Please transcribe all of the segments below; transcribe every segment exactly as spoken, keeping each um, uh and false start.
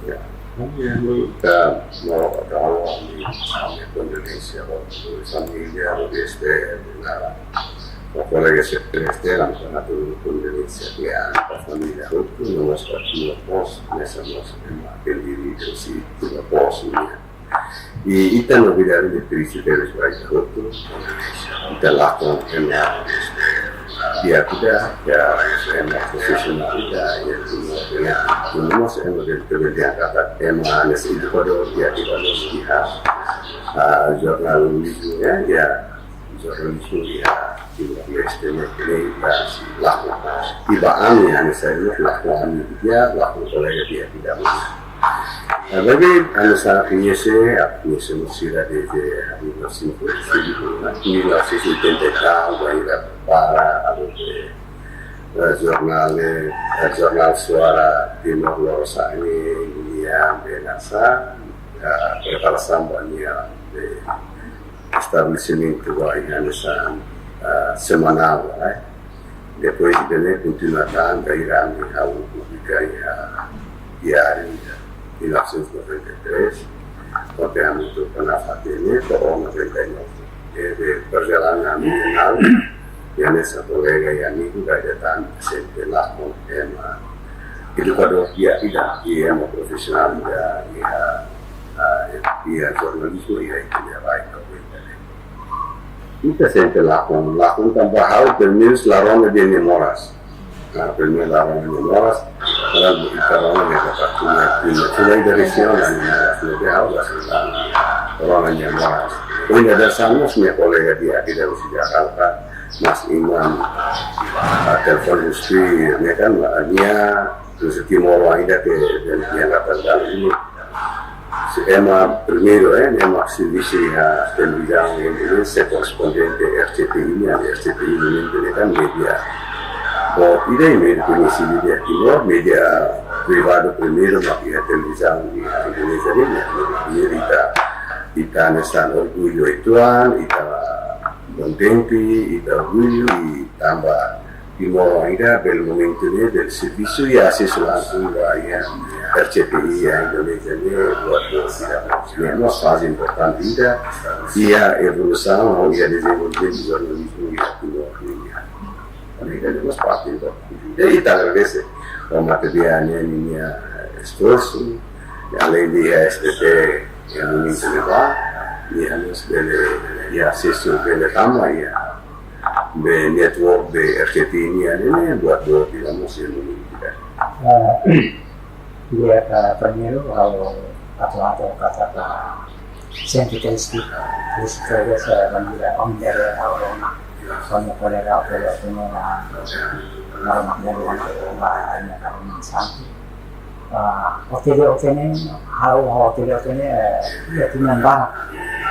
Ya, ami anu ka mau tahu ami, ami kondolensea ba família, ba S T F, na, ba kolega S T F, ami kona tu kondolensea ba família hotu, no mós ba Timor Post, hanesan mós ema pendiri husi Timor Post nian. I ita no vida de triste, pero es vai hotu, ita lakon ema di'ak ida, ya, ema profisionál ida, ya, no mós ema de rebelde angkatan, ema hanesan edukadór di'ak ida, iha, ah, jornalizmu, ya, ya, jornalizmu iha Timor-Leste ne'e, ne'e ita sei lakon. I ba ami, ami sei lakon ami di'ak, lakon kolega di'ak ida mós. Ah, maibé ami sei koñese, ah, koñese mós sira desde ami nasí, mil novecentos e oitenta e tal, bainhira para, anu, eh, jornál, eh, jornál Suara Timor Lorosa'e nian, hanesan, ah, preparasaun ba nia, eh, estabelesimentu ba iha hanesan, ah, semanál, eh. Depois de ne'e kontinua tan, bainhira ami ha'u publika iha diáriu, iha mil novecentos e noventa e três, to'o ami to'o ona fatin ne'e, to'o noventa e nove. Eh, de perjalanan ami kenal, hanesan kolega i amigu, bainhira tan sempre lakon ema edukadór di'ak ida, i ema profisionál ida, iha, ah, iha jornalizmu, iha ita-nia rai, ita sempre lakon, lakon tanba ha'u, pelumenus, la rona nia moras. Ah, pelumenus la rona nia moras, padahal ita rona nia katak nia, nia, nia, nia dari siapa nia moras, nia ha'u la rona nia moras. Ohin nia hanesan mós nia kolega di'ak ida husi Jakarta, Mas Iman, ah, telefone husi, nia kan, ah, nia, terus Timor ainda ke, dan nia kata dalam ini, se ema primeiru, eh, ema servisu iha televizaun, eh, se korrespondente R C T I nian, R C T I nian, ne'e kan média. Ho ida-ne'e média koñesidu iha Timor, média privadu primeiru mak iha televizaun iha Indonézia nian, ne'e ita, ita hanesan orgullu uitoan, ita kontente, ita orgullu, i tanba Timor ida bele momentu ne'e bele servisu i asesu langsung ba iha R C T I iha Indonézia ne'e buat boot ida. Ne'e mós faze importante ida iha evolusaun ou iha dezenvolvimentu jornalizmu iha Timor nian. Tanba ida ne'e mós parte importante. I ita agradese ba Matebian ninia esforsu, aleinde iha S T T iha momentu ne'ebá, i ami mós bele, iha asesu bele tama iha be network be R C T I nian, ne'e buat boot ida mós iha momentu ida. Ah, di'ak, primeiru, ha'u atu hato'o katak sente triste, triste tebes, eh, bainhira ohin ne'e ha'u rona, kolega, kolega, kolega, ah, ba, ami karuman santu. Ah, O T L O T ne'e, ha'u O T L O T ne'e, eh, iha tinan barak.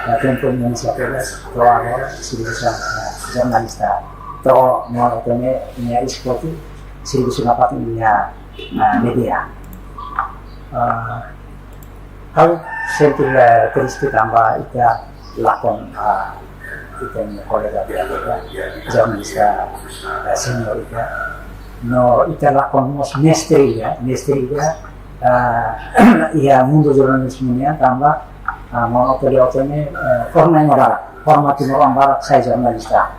Eh, tempu Indonézia tebes, to'o agora, servisu, eh, jornalista. To'o Maun O T L O T ne'e, nia esporte, servisu nafatin iha, eh, média. Ah, ha'u sente, eh, triste tanba ita lakon, ah, ita-nia kolega di'ak ida, jornalista, eh, senior ida. No ita lakon mós mestre ida, mestre ida, ah, iha mundu jornalizmu nian tanba, ah, Maun O T L O T ne'e, eh, forma ema barak, forma timoroan barak sai jornalista.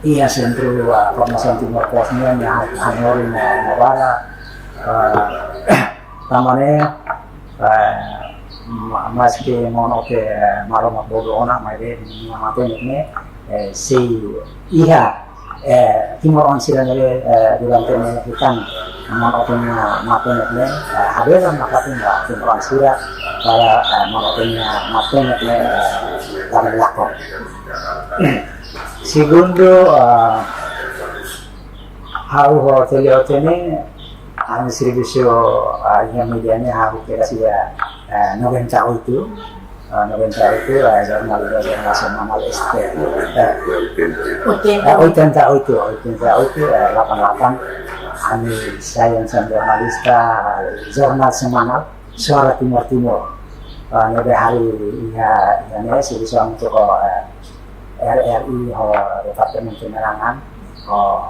Iha sentru, ah, formasaun Timor Post nian, nia hanorin ema barak, ah, tanba ne'e, eh, ma-, maski Maun O T L O T, eh, Maromak bolu ona, maibé nia matenek ne'e, eh, sei iha, eh, timoroan sira ne'ebé, eh, durante ne'e hetan Maun O T L O T nia matenek ne'e, eh, habelar nafatin ba timoroan sira, para, eh, Maun O T L O T nia matenek ne'e, eh, para lakon. Segundu, eh, ha'u ho O T L O T ne'e, ami servisu, ah, iha média ne'e ha'u kedas iha, eh, noventa e oito, ah, noventa e oito, eh, jornál, jornál semanál S T F. Eh, oitenta e oito, oitenta e oito, eh, delapan delapan, ami sai hanesan jornalista, eh, jornál semanál Suara Timor Timur. Ah, ne'ebé harii iha, iha ne'e servisu ami to'o, eh, R R I ho Departementu Merangan, ho,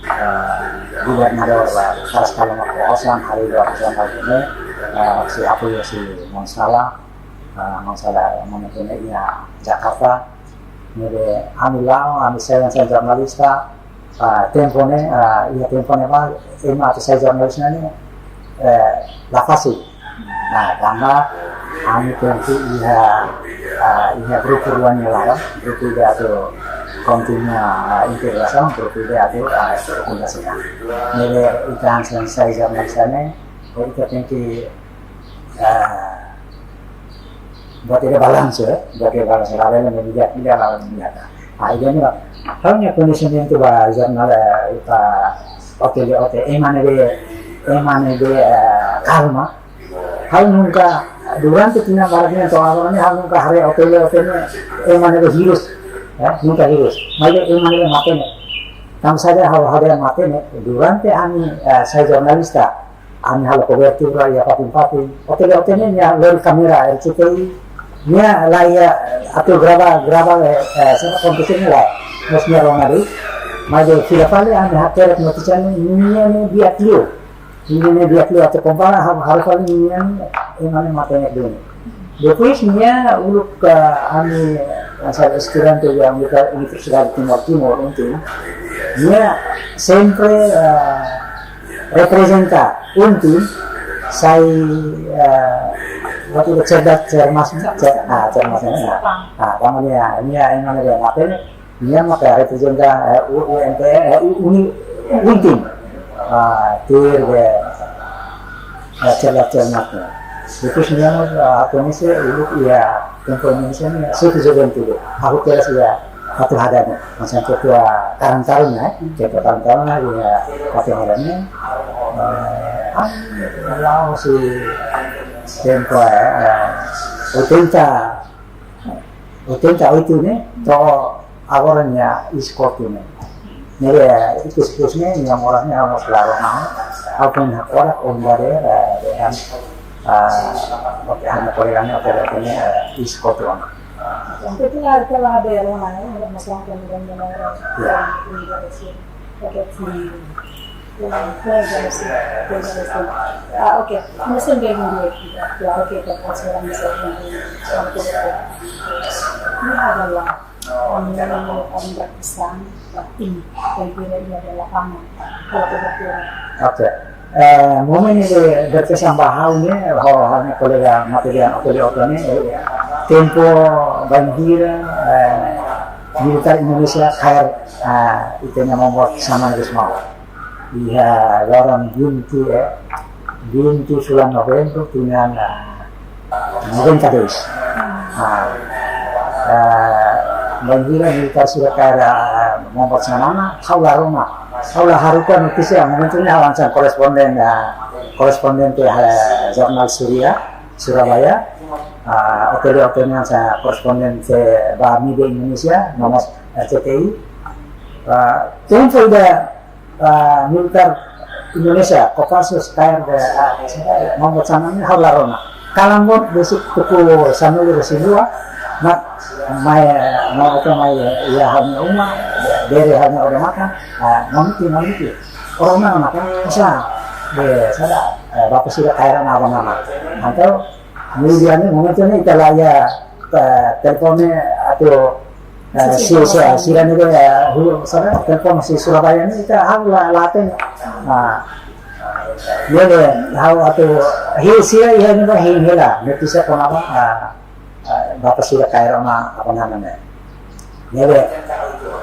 eh, Gubernadór, eh, Karas Kalonga Osan, harii dua personal ini, Ah, sei apoiu husi maun Sala, ah, maun Sala mane iha Jakarta. Ne'ebé ami la'o, ami sai hanesan jornalista, ah, tempu ne'e, ah, iha tempu ne'ebá, ema atu sai jornalista ne'e, eh, la fasil. Nah, tanba ami tenke iha, ah, iha grupu rua nia laran, grupu ida atu kontinua, ah, integrasaun, grupu ida atu, ah, rekomendasi. Ne'ebé ita hanesan sai jornalista ne'e, ita tenke, ah, buat ida balansu, eh, buat ida balansu, labele membijak, tidak labele membijak. Ah, ida-ne'e, ha'u-nia koñesimentu ba jornál, eh, ita OTL, OTL, ema ne'ebé, ema ne'ebé, eh, kalma. Ha'u nunka, durante tinan barak ne'e to'o agora ne'e, ha'u nunka haree OTL, OTL ne'e, ema ne'ebé hirus, eh, nunka hirus. Maibé ema ne'ebé matenek. Tanba saida ha'u haree matenek, durante ami, eh, sai jornalista, ami halo kobertura iha fatin-fatin. OTL, OTL ne'e nia lori kámera RCTI. Nia la iha atu grava, grava, eh, eh, sira akontese ne'e lae. Mas nia rona de'it. Maibé fila fali ami hakerek notísia ne'e, nia ne'e di'ak liu. Nia ne'e di'ak liu atu kompara, ha-, halo fali nia ne'e, ema ne'e matenek duni. Depois nia uluk, eh, ami, eh, hanesan estudante iha Universidade Timor Timur, UNTIM. Nia sempre, eh, reprezenta UNTIM, sai, eh, waktu itu cerdas, cermas, cer-, ah, cermas, ah, ah, tanba nia, nia, ema ne'ebé matenek, nia maka reprezenta, eh, U-, UNTM, eh, U-, Uni-, UNTIM. Ah, tuir be, eh, cerdas, cermas ne'e. Depois nia mós, ah, koñese uluk iha tempu Indonesia ne'e, Siti Juventude. Ha'u kelas iha Fatuhada ne'e, hanesan ketua Karang Taruna, eh, ketua Karang Taruna iha Fatuhada ne'e, eh, ah, la'o husi tempu, eh, eh, oitenta, oitenta e oito ne'e, to'o agora nia eis-KOTU ne'e. Ne'ebé, eh, ikus-ikus ne'e, nia moras ne'e, ha'u mós la rona, ha'u foin hakfodak, oh, nda de, eh, de, eh, ah, oke, ha'u-nia kolega ne'e, oke, oke, ne'e, eh, eis-KOTU ona. Oke, itu harus lah ada rumah, ya, ada masalah dan, dan, dan, dan, Ya. Oke, hmm. Ya, ya, ya, ya, ya. Ah, oke. Mesin dari dua kita. Ya, oke, kita sekarang bisa, oke, oke. Ini adalah, um, yang berkesan, ini, dan ini adalah lapangan. Kalau kebetulan. Oke. Eh, momen ne'ebé berkesan ba ha'u ne'e, ho, ho, ne'e kolega materiál, kolega oto ne'e, eh, tempu bainhira, eh, militár Indonesia kaer, eh, ita-nia Maun Boot Xanana Gusmão. Iha loron vinte, eh, vinte fulan Novembru, tinan, eh, noventa e dois. Ah, eh, bainhira militár sira kaer, eh, Maun Boot Xanana, ha'u la rona. Ha'u la haruka notísia, momentu ne'e ha'u hanesan koresponden, eh, korespondente, eh, jornál Suria, Surabaya. Ah, OTL, OTL ne'e hanesan korespondente ba mídia Indonesia, no mós RCTI. Ah, tempu ida, ah, militár Indonesia, Kopassus, kaer, ah, Maun Boot Xanana ne'e ha'u la rona. Kalan boot besik tuku sanulu-resin-rua, mak mai, mai oto mai iha ha'u-nia uma, bere ha'u-nia odamatan, ah, mamiki, mamiki. Orang mana maka, bisa, be, sada, eh, bapa sira kaer ona abang ama. Entaun, mídia ne'e, momentu ne'e ita la iha, eh, telepon ne'e atu, eh, si, si, sira ne'ebé, eh, hulu, sada, telepon husi Surabaya ne'e, ita ha'u la, la hatene. Ah, ne'ebé, ha'u atu, hi, sira iha ne'ebá, hi, hela, notísia kona-ba, ah, eh, bapa sira kaer ona abang ama ne'e. Ne'ebé,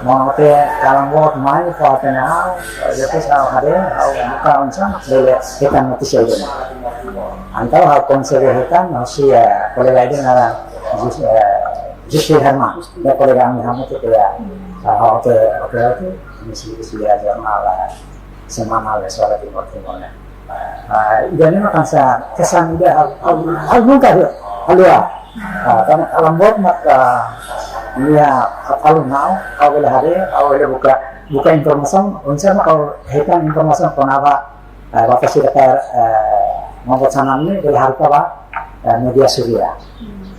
maun Boot kalan boot mai, fó-hatene ha'u, depois ha'u haree, ha'u buka oinsá bele hetan notísia ida-ne'e. Entaun ha'u konsege hetan, ha'u husu, eh, kolega ida naran Jus-, eh, Jusri Herman, nia kolega ami hamutuk iha, eh, oke, oke, oke, husi, husi jornál, eh, semanál Suara Timor Timur ne'e. Ah, ida-ne'e mak hanesan kesan ida ha'u, ha'u, ha'u nunka haluha. Ah, karena kalan boot mak, ah, nia ha'u haluha, ha'u bele haree, ha'u bele buka, buka informasaun, oinsá mak ha'u hetan informasaun kona-ba, eh, bapa sira kaer, eh, Maun Boot Xanana ne'e bele haruka ba, eh, mídia Suria.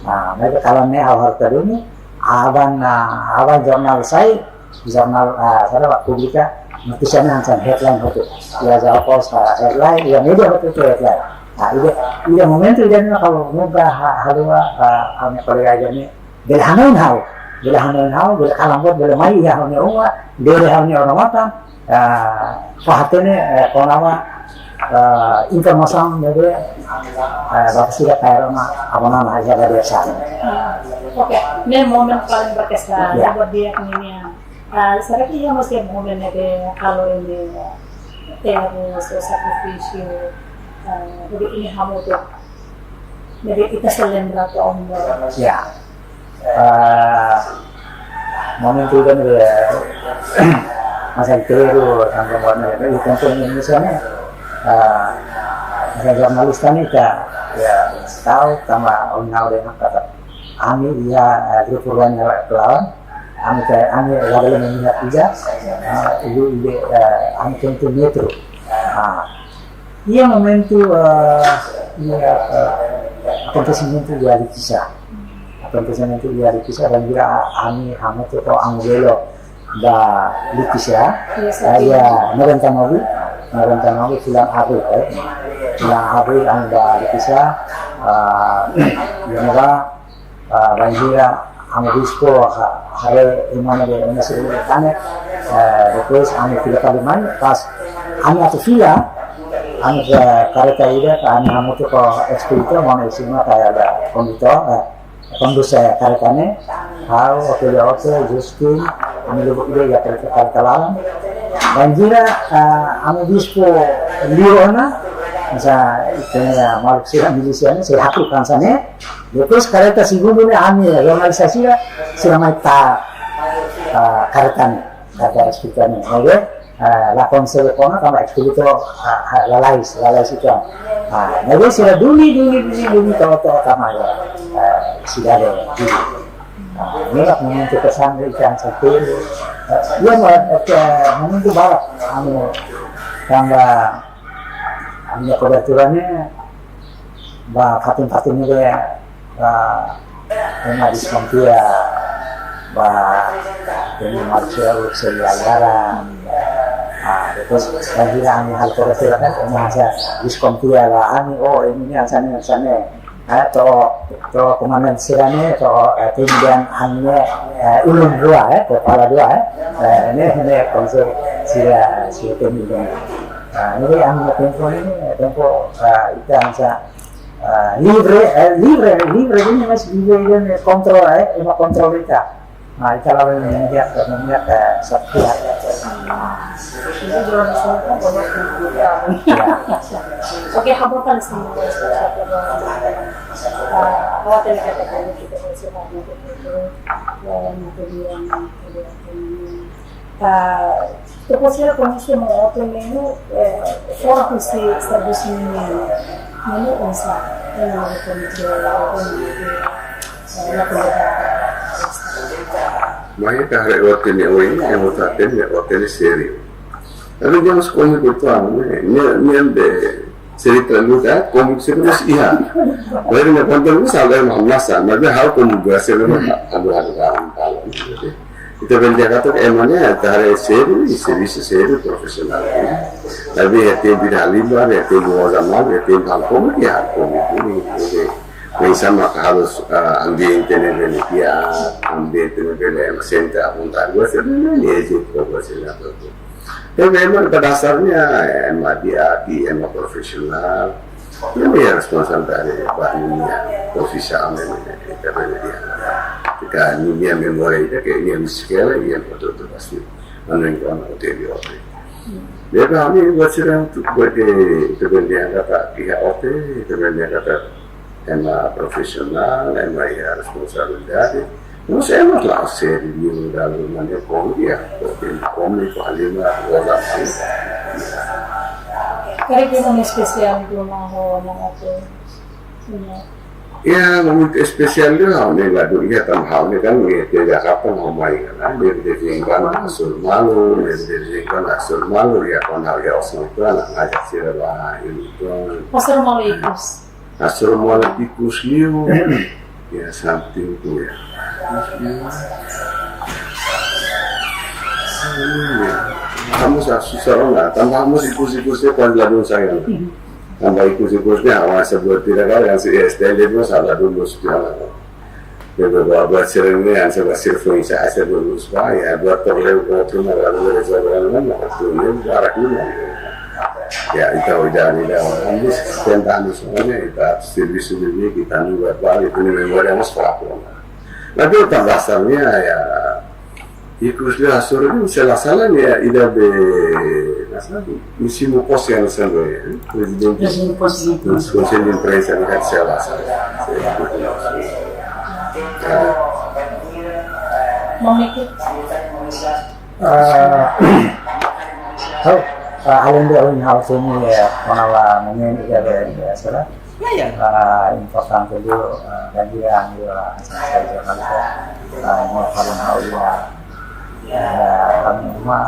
Ah, maibé kalan ne'e ha'u haruka duni, aban, ah, aban jornál sai, jornál, ah, sada ba publika, Notísia ne'e hanesan headline hotu. Iha jornál headline, iha média hotu headline. Nah, ida, ida momentu ida-ne'e kalau nunka ha-, haluha, ah, ami kolega ida-ne'e bele hanoin ha'u, bele hanoin ha'u, bele kalan buat, bele mai iha ha'u-nia uma, bele ha'u-nia orang mata, ah, fó-hatene, eh, kona-ba, ah, informasaun ne'ebé, eh, bapak sira kayak orang abang anak aja dari sana. Oke, ne'e momen paling berkesan, ya, buat dia ini. Ah, será que iha mós momen ne'ebé halo imi terus sakrifísiu, ah, ne'ebé imi hamutuk, ne'ebé ita sei lembra to'o ohin? Ya. Ah, momentu ida-ne'e, masa enteru, tanba warna itu, itu tentu Indonesia ne'e, ah, masa jornalista ne'e ka, ya, tahu, tanba ohin ha'u dehan katak ami iha, eh, grupu ruannya lawan, ami ka, ami labele melihat juga, eh, ibu, ibu, eh, ami tentu neutru. Ah, iha momentu, eh, iha, eh, akontesimentu iha Likisá. Akontesimentu iha Likisá, bainhira ami hamutuk ho Amu Belo ba Likisá. Iya, eh, iha noventa e nove, noventa e nove bulan Abríl, eh. Bulan Abríl ami ba Likisá, ah, iha ne'ebá, ah, bainhira Amu Bispu ha-, haree ema ne'ebé, ema sira ne'ebé kanek, eh, depois ami fila fali mai, pas ami atu fila, ami, eh, kareta ida, ami hamutuk ho espíritu, mane isi mak kayak ada kondutór, eh, kondus, eh, kareta ne'e, ha'u, Otílio Ote, Justin, ami lubuk ida iha kareta, kareta laran. Bainhira, eh, Amu Bispu liu ona, hanesan ita-nia maluk sira milísia ne'e, sira haku hanesan ne'e, depois kareta segundu ne'e ami, eh, jornalista sira, sira mai tau, ah, kareta ne'e, kareta espíritu ne'e. Oke, ah, la konsege kona tanba espíritu, ah, ah, lalais, lalais itu. Ah, ne'ebé sira duni, duni, duni, duni, to'o, to'o tama iha, ah, sidade duni. Ah, ne'e mak momentu kesan ida hanesan enteru. Ah, iha mak, eh, momentu barak, anu, tanba ami-nia kobertura ne'e ba fatin-fatin ne'ebé, ba ema deskonfia, ba ema Marcelo Celia Lara, ah, depois bainhira ami halo kobertura ne'e, ema hanesan deskonfia ba ami, oh, imi ne'e hanesan ne'e, hanesan ne'e. Eh, to'o, to'o komandan sira ne'e, to'o, eh, pimpinan ami ne'e, eh, ulun rua, eh, kepala dua, eh. Eh, ne'e, ne'e konsep sira, sira pimpinan. Ah, ne'e ami-nia tempu ne'e, tempu, ah, ita hanesan, ah, livre, eh, livre, livre, ne'e mas livre, livre, kontrol, eh, ema kontrol ita. Ah, ita labele memihak, memihak, eh, satu pihak. Jadi, drone itu kan banyak yang dibuka. Ya. Oke, ha'u fó fali sini. Ah, awak tadi katakan kita masih ada itu, yang kemudian, kemudian, ah, depois ela conhece uma outra menina, eh, fora que se estabelecimento, menina, não sabe, não é como que ela, como que ela, como que ela. Mai ita haree O T ne'e oin, ema O T ne'e, O T ne'e sériu. Tapi dia masih kómiku tuan, ne'e, ne'e, ne'e de sériu terlalu dah, kómiku sériu masih iha. Baru nak konten itu salah yang hamnasa, tapi hal kómiku berhasil memang ada, ada, ada. Ita bele dehan katak ema ne'e ita haree sériu, i servisu sériu, profisionál. Tapi iha tempu ida halimar, iha tempu oza malu, iha tempu halo kómiku, ya halo kómiku, oke. Oinsá mak halo, ah, ambiente ne'e bele di'ak, ambiente ne'e bele ema sente à vontade. Buat sira-ne'e ne'e eziste, buat sira-ne'e. Tapi ema pada dasarnya ema di'ak, ema profisionál. Ema iha responsabilidade ba ninia profesaun ne'e, ita bele dehan. Jika ninia memória ida ke ninia miskela, iha betul-betul pasti. Anu yang kau nak hotel di hotel. Jadi ami buat sira untuk buat ke, ita bele dehan katak iha O T, ita bele dehan katak ema profisionál, ema iha responsabilidade. Mas ema la sériu dalam mana kau dia, kau dia kau ni kau lima, kau dah. Karik iha momen espesiál di rumah ho, mana tu? Ya, momentu espesiál ida ha'u ne'e la dún iha tanba ha'u ne'e kan iha Jakarta ha'u mai kan, ah, dia dia jenggan asur malu, dia dia jenggan asur malu, ya kan ha'u iha Oslo itu anak ngajak sira ba ini itu. Oslo malu ikus. Asur malu ikus liu, ya something tu ya. Ikus liu. Ini ya. Ha'u mós susar ona, tanba ha'u mós ikus-ikus ne'e kuaze ladún sai ona. Tanba ikus-ikus ne'e ha'u hanesan buat ida karik, hanesan S T L itu mós ladún mós tiha ona. Jadi buat, buat sira ne'e hanesan buat sira foin-sa'e, hanesan buat mós ba, ya, buat problema, problema, problema, problema, problema, problema, barak ne'e. Ya, ita udah, ida, ini sesenta anos, sebenarnya, ita servisu ne'e, ita ne'e buat barak, ita ne'e memória mós fraku. Tapi ita basarnya, ya, ikus liu hasoru ne'e, se la sala ne'e, ya, ida be, nasa, Misimu Pos yang sendo, ya, Prezidente. Misimu Pos. Konsellu Imprensa ne'e, se la sala. Mau mikir? Ah, ha'u, ah, além de ha'u, ha'u temi, eh, kona-ba momen ida be, eh, sira, ah, importante liu, ah, dan juga, ah, saya jornalista, ah, mau kalau ha'u ya, ya, kami rumah,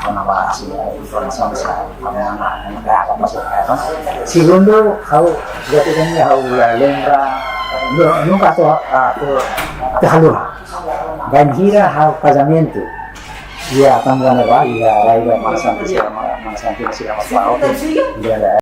kona-ba si, eh, informasi sa, kami mana, enggak apa maksudnya, kan? Segundu, ha'u, jadi kan ya, ha'u la lembra, nu-, nunka atu, ah, atu, atu haluha. Bainhira ha'u kazamentu. Iha Tanbuan ne'ebá, iha rai ba Mana Santi sira, Mana Santi sira, Mana Santi sira,